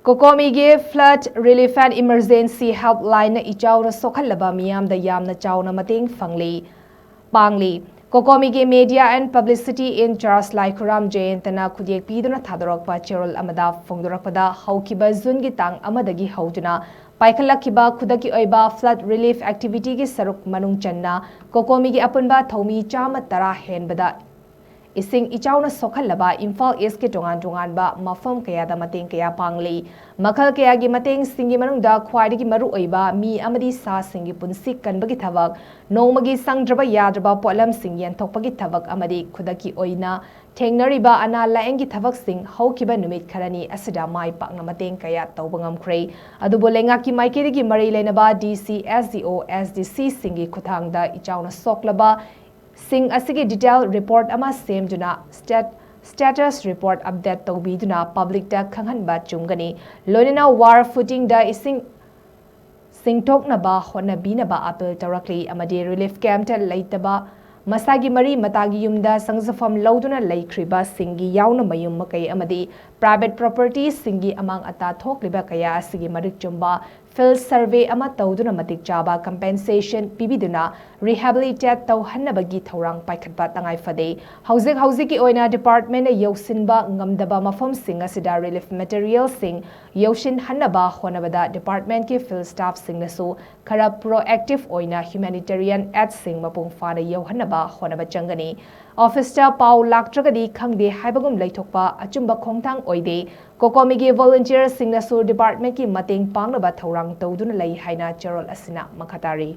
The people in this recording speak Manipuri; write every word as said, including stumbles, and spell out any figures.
ꯀꯣꯀꯣꯃꯤꯒꯤ Flood Relief and Emergency Helpline ꯅ ꯏꯆꯥꯎꯅ ꯁꯣꯛꯍꯜꯂꯕ ꯃꯤꯌꯥꯝꯗ ꯌꯥꯝꯅ ꯆꯥꯎꯅ ꯃꯇꯦꯡ ꯐꯪꯂꯤ, ꯄꯥꯡꯂꯤ꯫ ꯀꯣꯀꯣꯃꯤꯒꯤ Media and Publicity in Charge ꯂꯥꯏꯈꯨꯔꯥꯝ ꯖꯌꯦꯟꯇꯅ ꯈꯨꯗꯦꯛ ꯄꯤꯗꯨꯅ ꯊꯥꯗꯣꯔꯛꯄ ꯆꯦꯔꯣꯜ ꯑꯃꯗ ꯐꯣꯡꯗꯣꯔꯛꯄꯗ, ꯍꯧꯈꯤꯕ ꯖꯨꯟꯒꯤ ꯇꯥꯡ ꯑꯃꯗꯒꯤ ꯍꯧꯗꯨꯅ ꯄꯥꯏꯈꯠꯂꯛꯈꯤꯕ ꯈꯨꯗꯛꯀꯤ ꯑꯣꯏꯕ flood relief activity ꯒꯤ ꯁꯔꯨꯛ ꯃꯅꯨꯡ ꯆꯟꯅ ꯀꯣꯀꯣꯃꯤꯒꯤ ꯑꯄꯨꯟꯕ ꯊꯧꯃꯤ ꯆꯥꯝꯃ ꯇꯔꯥ ꯍꯦꯟꯕꯗ ꯏꯁꯤꯡ ꯏꯆꯥꯎꯅ ꯁꯣꯛꯍꯜꯂꯕ ꯏꯝꯐꯥꯜ ꯏꯁꯀꯤ ꯇꯣꯉꯥꯟ ꯇꯣꯉꯥꯟꯕ ꯃꯐꯝ ꯀꯌꯥꯗ ꯃꯇꯦꯡ ꯀꯌꯥ ꯄꯥꯡꯂꯤ꯫ ꯃꯈꯜ ꯀꯌꯥꯒꯤ ꯃꯇꯦꯡꯁꯤꯡꯒꯤ ꯃꯅꯨꯡꯗ ꯈ꯭ꯋꯥꯏꯗꯒꯤ ꯃꯔꯨꯑꯣꯏꯕ ꯃꯤ ꯑꯃꯗꯤ ꯁꯥꯁꯤꯡꯒꯤ ꯄꯨꯟꯁꯤ ꯀꯟꯕꯒꯤ ꯊꯕꯛ, ꯅꯣꯡꯃꯒꯤ ꯁꯪꯗ꯭ꯔꯕ ꯌꯥꯗ꯭ꯔꯕ ꯄꯣꯠꯂꯝꯁꯤꯡ ꯌꯦꯟꯊꯣꯛꯄꯒꯤ ꯊꯕꯛ ꯑꯃꯗꯤ ꯈꯨꯗꯛꯀꯤ ꯑꯣꯏꯅ ꯊꯦꯡꯅꯔꯤꯕ ꯑꯅꯥ ꯂꯥꯌꯦꯡꯒꯤ ꯊꯕꯛꯁꯤꯡ ꯍꯧꯈꯤꯕ ꯅꯨꯃꯤꯠ ꯈꯔꯅꯤ ꯑꯁꯤꯗ ꯃꯥꯏ ꯄꯥꯛꯅ ꯃꯇꯦꯡ ꯀꯌꯥ ꯇꯧꯕ ꯉꯝꯈ꯭ꯔꯦ꯫ ꯑꯗꯨꯕꯨ ꯂꯩꯉꯥꯛꯀꯤ ꯃꯥꯏꯀꯩꯗꯒꯤ ꯃꯔꯤ ꯂꯩꯅꯕ D C, S D O, S D C ꯁꯤꯡꯒꯤ ꯈꯨꯠꯊꯥꯡꯗ ꯏꯆꯥꯎꯅ ꯁꯣꯛꯂꯕ ꯁꯤꯡ ꯑꯁꯤꯒꯤ detail report ꯑꯃ ꯁꯦꯝꯗꯨꯅ stat-, status report update ꯇꯧꯕꯤꯗꯨꯅ public ꯇ ꯈꯪꯍꯟꯕ ꯆꯨꯝꯒꯅꯤ꯫ ꯂꯣꯏꯅꯅ war footing ꯗ ꯏꯁꯤꯡ ꯁꯤꯡꯊꯣꯛꯅꯕ ꯍꯣꯠꯅꯕꯤꯅꯕ appeal ꯇꯧꯔꯛꯂꯤ ꯑꯃꯗꯤ relief camp ꯇ ꯂꯩꯇꯕ ꯃꯁꯥꯒꯤ ꯃꯔꯤ ꯃꯇꯥꯒꯤ ꯌꯨꯝꯗ ꯆꯪꯖꯐꯝ ꯂꯧꯗꯨꯅ ꯂꯩꯈ꯭ꯔꯤꯕꯁꯤꯡꯒꯤ ꯌꯥꯎꯅ ꯃꯌꯨꯝ ꯃꯀꯩ ꯑꯃꯗꯤ private property ꯁꯤꯡꯒꯤ ꯑꯃꯥꯡ ꯑꯇꯥ ꯊꯣꯛꯂꯤꯕ ꯀꯌꯥ ꯑꯁꯤꯒꯤ ꯃꯔꯤꯛ ꯆꯨꯝꯕ field survey ꯑꯃ ꯇꯧꯗꯨꯅ ꯃꯇꯤꯛ ꯆꯥꯕ compensation ꯄꯤꯕꯤꯗꯨꯅ rehabilitate ꯇꯧꯍꯟꯅꯕꯒꯤ ꯊꯧꯔꯥꯡ ꯄꯥꯏꯈꯠꯄ ꯇꯉꯥꯏ ꯐꯗꯦ꯫ ꯍꯧꯖꯤꯛ ꯍꯧꯖꯤꯛꯀꯤ ꯑꯣꯏꯅ department ꯅ ꯌꯧꯁꯤꯟꯕ ꯉꯝꯗꯕ ꯃꯐꯝꯁꯤꯡ ꯑꯁꯤꯗ relief material ꯁꯤꯡ ꯌꯧꯁꯤꯟꯍꯟꯅꯕ ꯍꯣꯠꯅꯕꯗ department ꯀꯤ field staff ꯁꯤꯡꯅꯁꯨ ꯈꯔ proactive ꯑꯣꯏꯅ humanitarian aid ꯁꯤꯡ ꯃꯄꯨꯡ ꯐꯥꯅ ꯌꯧꯍꯟꯅꯕ ꯍꯣꯠꯅꯕ ꯆꯪꯒꯅꯤ꯫ Office ꯇ ꯄꯥꯎ ꯂꯥꯛꯇ꯭ꯔꯒꯗꯤ ꯈꯪꯗꯦ ꯍꯥꯏꯕꯒꯨꯝ ꯂꯩꯊꯣꯛꯄ ꯑꯆꯨꯝꯕ ꯈꯣꯡꯊꯥꯡ ꯑꯣꯏꯗꯦ꯫ ꯀꯣꯀꯣꯃꯤꯒꯤ volunteer ꯁꯤꯡꯅꯁꯨ department ꯀꯤ ꯃꯇꯦꯡ ꯄꯥꯡꯅꯕ ꯊꯧꯔꯥꯡ ꯇꯧꯗꯨꯅ ꯂꯩ ꯍꯥꯏꯅ ꯆꯦꯔꯣꯜ ꯑꯁꯤꯅ ꯃꯈꯥ ꯇꯥꯔꯤ꯫